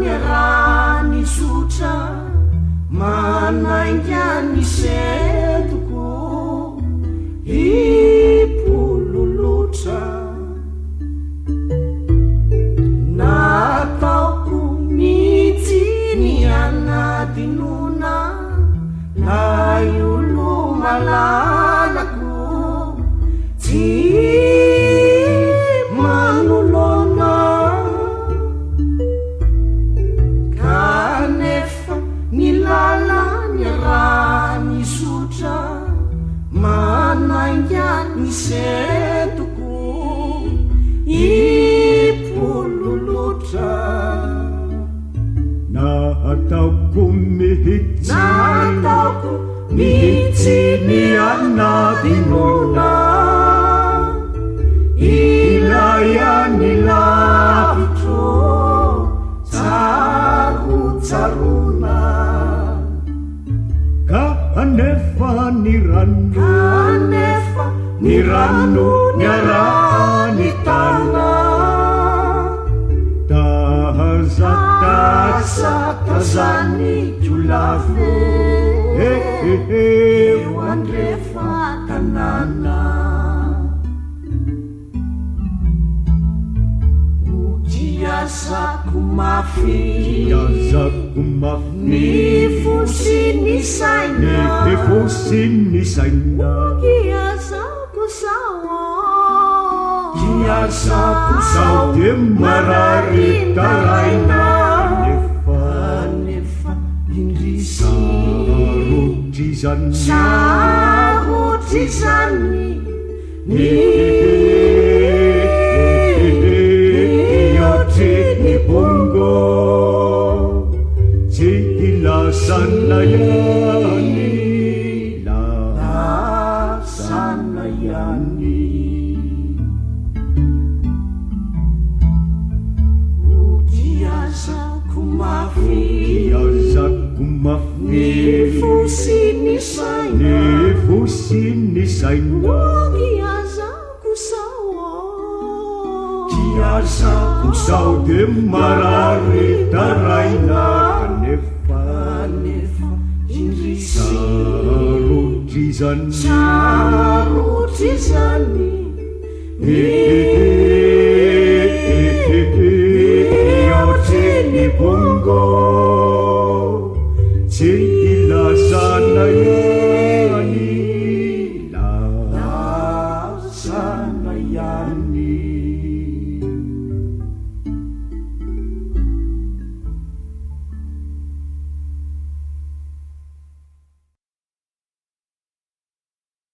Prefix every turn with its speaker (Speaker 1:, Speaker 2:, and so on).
Speaker 1: niaraha-nizotra manainga ny sentoko hipololotra. Nataoko mihitsy ny hanadinoana lay olo-malalako tsy manoloana. Kanefa ny lala-niaraha-nizotra manainga ny sentoko hipololotra.
Speaker 2: Nataoko mihitsy.
Speaker 1: Nataoko mihitsy ny hanadinoana ilay any lavitro tsarotsaroana.
Speaker 2: Kanefa ny rano.
Speaker 1: Kanefa ny rano niaraha-nitana.
Speaker 2: Taza
Speaker 1: Taza tazaniko lavo eo andrefan-tanàna. Hokiazako mafy.
Speaker 2: Kiazako mafy.
Speaker 1: Ny fo sy ny saina.
Speaker 2: Ny fo sy ny saina.
Speaker 1: Hokiazako sao. Kiazako sao
Speaker 2: dia marary taraina. Nefa.
Speaker 1: Nefa indrisy.
Speaker 2: Sarotr'izany.
Speaker 1: Sarotr'izany. Ny
Speaker 2: Mihoatry ny bongo tsy lasana ihany,
Speaker 1: lasana ihany. Hokiazako mafy.
Speaker 2: Kiazako mafy.
Speaker 1: Ny fo sy ny saina.
Speaker 2: Ny fo sy ny saina.
Speaker 1: Hokiazako sao. Kiazako
Speaker 2: sao dia marary taraina. Kanefa.
Speaker 1: Kanefa indrisy.
Speaker 2: Sarotr'izany.
Speaker 1: Sarotr'izany. Ny
Speaker 2: Mihoatry ny bongo tsy lasana ihany,
Speaker 1: lasana ihany.